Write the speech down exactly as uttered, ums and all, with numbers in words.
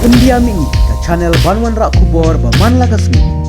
India Mihngi, ka channel ban wanrah khubor ba man la ka sngi.